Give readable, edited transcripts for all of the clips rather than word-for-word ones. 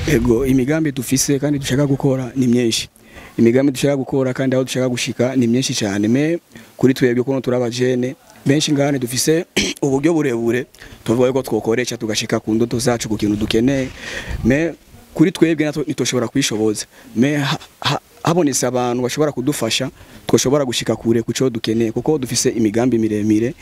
Ego, imigambi dufise kandi dushaka gukora ni myinshi. Imigambi dushaka gukora kandi aho dushaka gushika ni myinshi cyane. Mais kuri twebwe kuno turabajene benshi ngane dufise uburyo burebure tuvuga yuko twokoresha tugashika ku ndoto zacu ku kintu dukeneye. Mais kuri twebwe natwe nitoshobora kwishoboza. Mais habonetse abantu bashobora kudufasha twoshobora gushika kure kuco dukeneye, kuko dufise imigambi miremire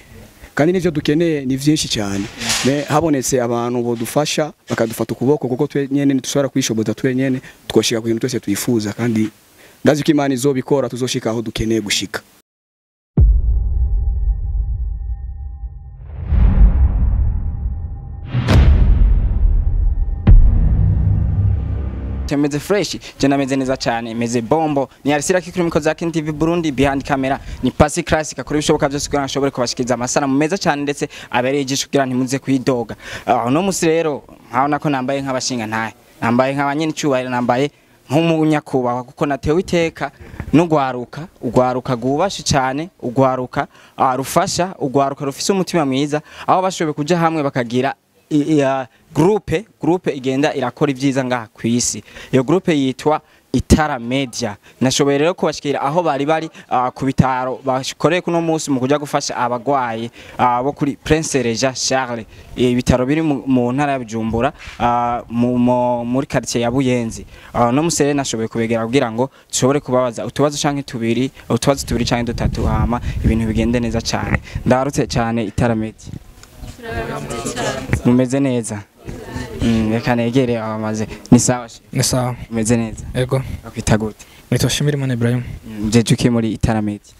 kandi nivyo dukeneye ni vyinshi cyane. Mais habonetse abantu bodufasha bakadufata ukuboko, kuko twe nyene ntitushobora kwishoboza twenyene, twoshika ku kintu twese twifuza, kandi ndazi ko Imana izobikora tuzoshika aho dukeneye gushika. Meze fresh, je nameze neza cyane, meze bombo. Ni Arisira kikuri mikozi ya King TV Burundi, behind camera ni Pasi Classic akora ibishoboka byose kugira ngo ashobore kubashikiriza amasanamu meza cyane ndetse abereye ijisho kugira ntimuze kwidoga. Uno musi rero nkabona ko nambaye nk'abashinga ntahe, nambaye nk'abanyene cyubahiro, nambaye nk'umunyakubahwa, kuko natewe iteka n'ugwaruka, ugwaruka gwubashe cyane, ugwaruka rufasha, ugwaruka rufise umutima mwiza, aho bashoboye kuja hamwe bakagira groupe igenda irakora ibyiza ngaha kwisi. Iyo groupe yitwa Itara Media. Nashoboye rero kubashikira aho bari bari ku bitaro bakoreye kuno munsi mu kuja gufasha abagwayi bo kuri Prince Regent Charles, ibitaro biri mu ntara ya Bujumbura, muri quartier ya Buyenzi. No musi rero nashoboye kubegera kugira ngo dushobore kubabaza utubazo canke tubiri, utubazo tubiri canke dutatu, hama ibintu bigende neza cyane. Ndarutse cyane Itara Media. Mumeze neza? Reka negere abamaze. Ni sawa? Ni sawa. Mumeze neza? Ego. Bakwita gute? Nitwa Shimirimana Ibrahim. Jeje uki muri Itara Media?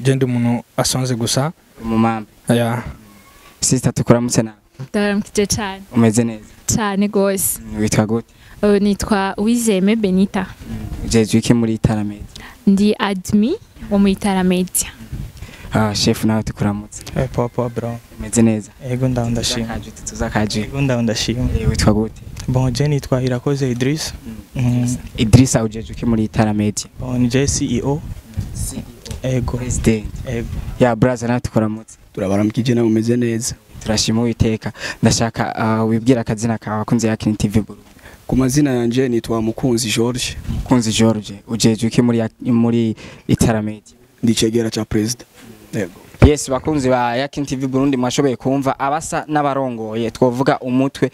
Je ndi umuntu asanze gusa. Mu mambe. Ya. Sister tukuramutse nawe. Ndaramukije cyane. Umeze neza? Cyane gose. Witwa gute? Nitwa Uwizeme Benita. Jeje uki muri Itara Media? Ndi admin wo muri Itara Media. Chef nawe tukuramutse. Papa bro. Umeze neza? Ego ndashima. Tuzakaje. Ego ndashima. Witwa gute? Bon, je nitwa Irakoze Idris. Idris ujeje uki muri Itara Media? Bon, je CEO. Ego. President. Ego. Ya brother nawe tukuramutse. Turabaramukije nawe, umeze neza? Turashima Uwiteka. Ndashaka wibwira akazina kawe abakunzi ya King TV Burundi. Ku mazina yanje nitwa Mukunzi George. Mukunzi George, ujeje uki muri Itara Media? Ndicegera cha president. Yego. Yes, bakunzi ba Yakin TV Burundi, mwashoboye kumva abasa n'abarongoye twovuga umutwe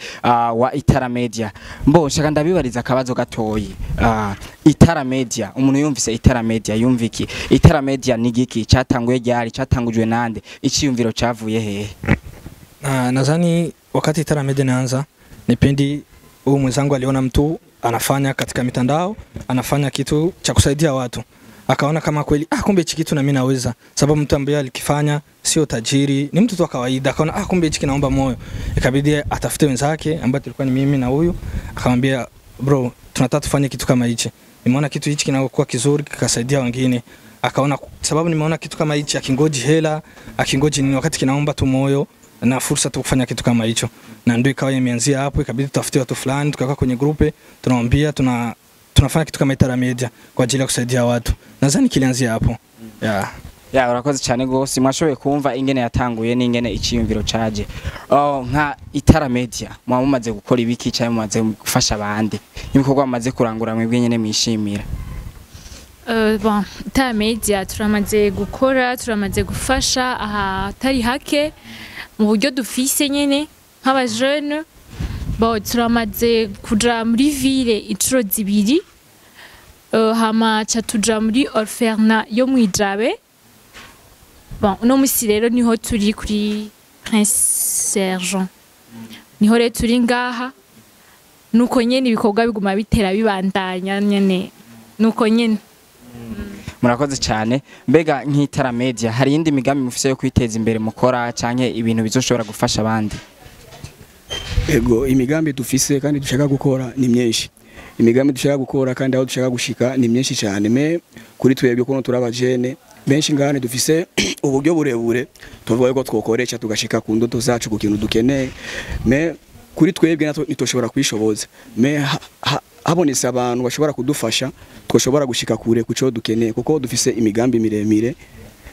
wa Itara Media. Mbo shaka ndabibariza akabazo gatoyi. Itara Media, umuntu yumvise Itara Media yumva iki? Itara Media ni giki? Cyatanguye ryari? Cyatangujwe nande? Iciyumviro cyavuye hehe? Nadhani wakati Itara Media inaanza ni pindi huyu mwenzangu aliona mtu anafanya katika mitandao, anafanya kitu cha kusaidia watu. Akaona kama kweli kumbe hichi kitu na mimi naweza, sababu mtu ambaye alikifanya sio tajiri, ni mtu tu wa kawaida. Akaona kumbe hichi kinaomba moyo, ikabidi atafute wenzake ambao tulikuwa ni mimi na huyu. Akamwambia bro, tunataka tufanye kitu kama hichi, nimeona kitu hichi kinakuwa kizuri kikasaidia wengine. Akaona sababu nimeona kitu kama hichi akingoji hela, akingoji nini, wakati kinaomba tu moyo na fursa tu kufanya kitu kama hicho. Na ndio ikawa imeanzia hapo, ikabidi tutafute watu fulani, tukakaa kwenye grupe, tunawaambia tunafanya kitu kama Itara Media kwa ajili ya kusaidia watu. Nadhani kilianzia hapo. Yeah. Ya, urakoze cyane gose. Mwashoboye kumva ingene yatanguye n'ingene iciyumviro caje. Nka Itara Media mwamumaze gukora ibiki cyane, mumaze gufasha abandi, ibikorwa mumaze kurangura mwebwe nyene mwishimira? Bon, Itara Media turamaze gukora, turamaze gufasha ahatari hake mu buryo dufise nyene nk'aba jeune. Bon, turamaze kuja muri ville incuro zibiri, hama ca tuja muri orphelinat yo mwijabe. Bon, uno musi rero niho turi kuri Prince Sergent, niho rero turi ngaha. Nuko nyene ibikorwa biguma bitera bibandanya nyene, nuko nyene. Murakoze cyane. Mbega nk'Itara Media hari iyindi migambi mufise yo kwiteza imbere mukora canke ibintu bizoshobora gufasha abandi? Ego, imigambi dufise kandi dushaka gukora ni myinshi. Imigambi dushaka gukora kandi aho dushaka gushika ni myinshi cyane. Mais kuri twebwe kuno turabajene benshi ngane dufise uburyo burebure tuvuga yuko twokoresha tugashika ku ndoto zacu ku kintu dukeneye. Mais kuri twebwe natwe nitoshobora kwishoboza. Mais habonetse abantu bashobora kudufasha twoshobora gushika kure kuco dukeneye, kuko dufise imigambi miremire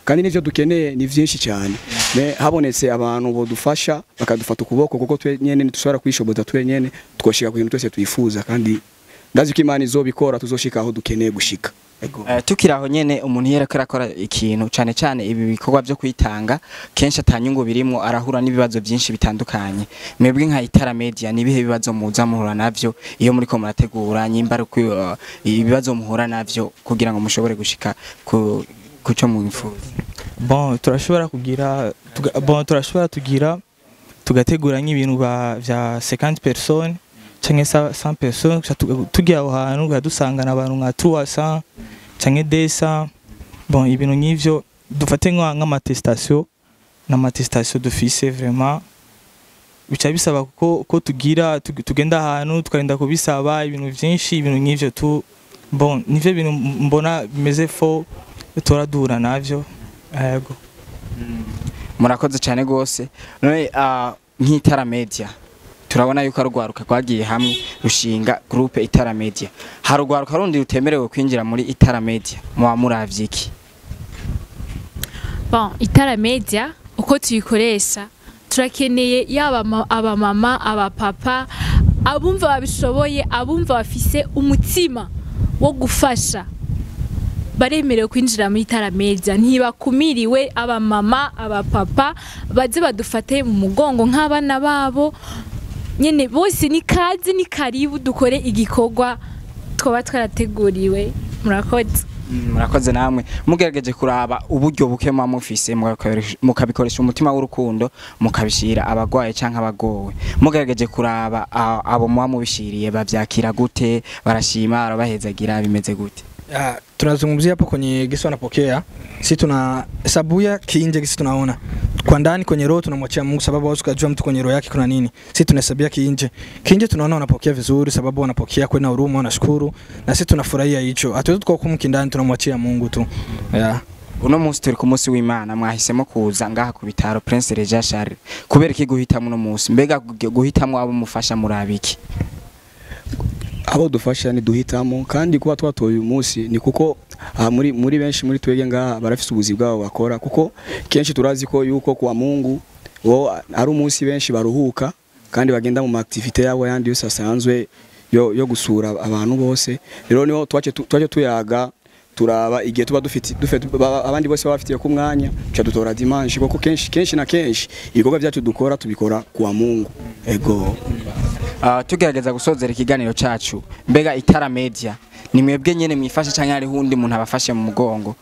kandi nivyo dukeneye ni vyinshi cyane. Me habonetse abantu bodufasha bakadufata ukuboko, kuko twe nyene ntitushobora kwishoboza twe nyene, twoshika ku bintu twese twifuza, kandi ndazi ko Imana izobikora, tuzoshika aho dukeneye gushika. Ego. Tukiri aho nyene, umuntu iyo ariko arakora ikintu, cane cane ibi bikorwa byo kwitanga, kenshi atanyungu birimwo, arahura n'ibibazo byinshi bitandukanye. Mwebwe nka Itara Media, nibihe bibazo muza muhura navyo iyo muriko murategura, nyimba ari ibibazo muhura navyo kugira ngo mushobore gushika ku kuco mwifuza? Bon, turashobora kugira bon, turashobora tugira tugategura nk'ibintu vya 50 personnes canke 100 personnes, gusa tugiye aho hantu tukadusangana abantu nka 300 canke 200. Bon, ibintu nk'ivyo, dufate nk'ama attestation, n'ama attestation dufise, vraiment bica bisaba ko tugira tugenda ahantu tukarinda kubisaba ibintu vyinshi, ibintu nk'ivyo tu. Bon, nivyo bintu mbona bimeze fo toradura navyo, yego. Murakoze cyane gose. None nk'Itara Media, turabona yuko arugwaruka rwagiye hamwe rushinga groupe Itara Media. Hari urwaruka rundi rutemerewe kwinjira muri Itara Media, muba muravye iki? Bon, Itara Media uko tuyikoresha, turakeneye yaba abamama, abapapa, abumva babishoboye, abumva bafise umutima wo gufasha, baremerewe kwinjira muri Itara Media, ntibakumiriwe. Abamama, abapapa baze badufate mu mugongo nk'abana babo nyene. Bose ni kazi, ni karibu, dukore igikorwa twaba twarateguriwe. Murakoze. Murakoze namwe. Mugerageje kuraba uburyo buke muba mufise, mukabikoresha umutima w'urukundo, mukabishira abagwaye canke abagowe, mugerageje kuraba abo muba mubishiriye bavyakira gute? Barashima, barabahezagira, bimeze gute? Ya, tunazungumzia hapo kwenye gisi wanapokea. Si tuna hesabuya kiinje gisi tunaona kwa ndani, kwenye roho tunamwachia Mungu, sababu hawezi kujua mtu kwenye roho yake kuna nini. Si tunahesabia kiinje, kiinje tunaona wanapokea vizuri, sababu wanapokea kwenda huruma, wanashukuru na sisi tunafurahia hicho. Hatuwezi tukahukumu kindani, tunamwachia Mungu tu, yeah. Uno munsi turi ku munsi w'Imana, mwahisemo kuza ngaha ku bitaro Prince Regent Charles. Kubera iki guhitamo uno munsi? Mbega guhitamo abo mufasha murabiki? Abo dufasha ni duhitamo, kandi kuba twatoye uyu munsi ni kuko aha muri benshi muri twebwe ngaha barafise ubuzi bwabo bakora, kuko kenshi turazi ko yuko kwa Mungu wo ari umunsi benshi baruhuka kandi bagenda mu activité yabo yandi yose asanzwe yo gusura abantu bose. Rero niho twace tuyaga, turaba igihe tuba dufite abandi bose baba bafitiye ku mwanya, tuca dutora dimanche, kuko kenshi kenshi na kenshi ibikorwa byacu dukora tubikora kwa Mungu. Ego. Tugerageza gusozera ikiganiro cacu, mbega Itara Media ni mwebwe nyene mwifasha canke hariho undi muntu abafashe mu mugongo?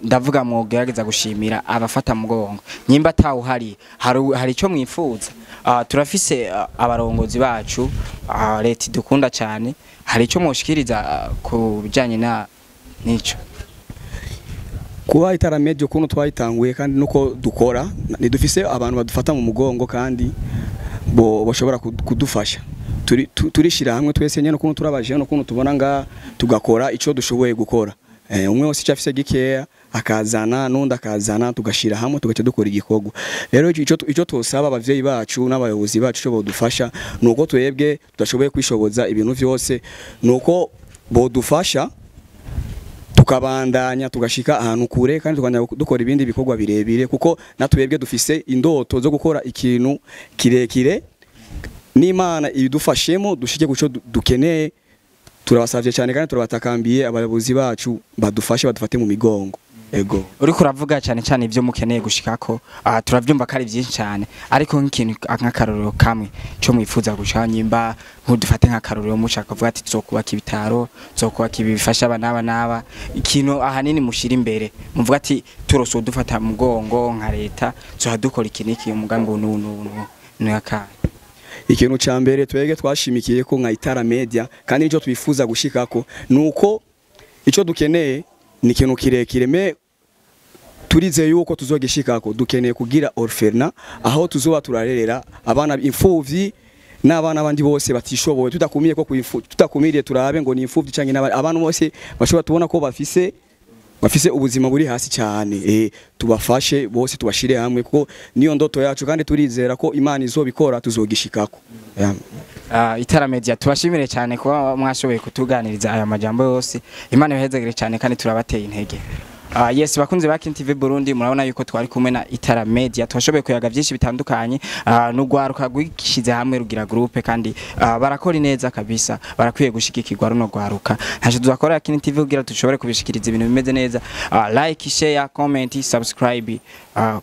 Ndavuga mwogerageza gushimira abafata mu mugongo. Nyimba atawuhari, hari ico mwifuza? Turafise abarongozi bacu, leta idukunda cyane, hari ico mwoshikiriza ku bijanye na nico? Kuba Itara Media ukuntu twayitanguye kandi nuko dukora, ntidufise abantu badufata mu mugongo kandi bo bashobora kudufasha. Turishira hamwe twese nyene ukuntu turabaje ukuntu tubona nga tugakora ico dushoboye gukora. Umwe wese icyo afise gikeya akazana, n'undi akazana, tugashira hamwe tugaca dukora igikorwa. Rero ico tosaba abavyeyi bacu n'abayobozi bacu, ico bodufasha nuko twebwe tudashoboye kwishoboza ibintu vyose, nuko bodufasha tukabandanya tugashika ahantu kure kandi tukabandanya dukora ibindi bikorwa birebire, kuko natwebwe dufise indoto zo gukora ikintu kirekire n'Imana ibidufashemo dushike kuco dukeneye. Turabasavye cyane kandi turabatakambiye, abayobozi bacu badufashe, badufate mu migongo. Ego. Uriko uravuga cyane cyane ibyo mukeneye gushikako, aha turavyumva ko ari byinshi cyane, ariko nk'ikintu nk'akarorero kamwe cyo mwifuza gushaka, nyimba nk'udufate nk'akarorero mushaka kuvuga ati tuzokubaka ibitaro, tuzokubaka ibi bifasha aba n'aba n'aba, ikintu ahanini mushira imbere muvuga ati turose udufata mu mugongo nka leta tuzoha dukora iki n'iki, umugambi ubu n'ubu n'ubu n'ubu ni akahe? Ikintu ca mbere twebwe twashimikiye ko nka Itara Media kandi nico twifuza gushikako, nuko ico dukeneye ni ikintu kirekire, mais turizeye yuko tuzogishikako. Dukeneye kugira orphelinat aho tuzoba turarerera abana imfuvyi n'abana bandi bose batishoboye, tudakumiye ko tutakumiriye turabe ngo ni imfuvyi canke n'abandi, abantu bose bashobora tubona ko bafise ubuzima buri hasi cyane, tubafashe bose, tubashire hamwe, kuko niyo ndoto yacu kandi turizera ko Imana izobikora, tuzogishikako, yeah. Itara Media tubashimire cyane kuba mwashoboye kutuganiriza aya majambo yose. Imana ibahezagire cyane kandi turabateye intege. Yes, bakunzi ba Kin TV Burundi, murabona yuko twari kumwe na Itara Media, twashoboye kuyaga byinshi bitandukanye n'ugwaruka rwishize hamwe rugira groupe, kandi barakora neza kabisa, barakwiye gushigikirwa runo gwaruka. Ntacyo tuzakora Kin TV kugira dushobore kubishikiriza ibintu bimeze neza. Like, share, comment, subscribe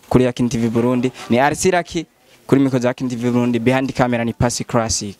kuri Kin TV Burundi. Ni RC Raki kuri micro za Kin TV Burundi, behind camera ni Pasi Classic.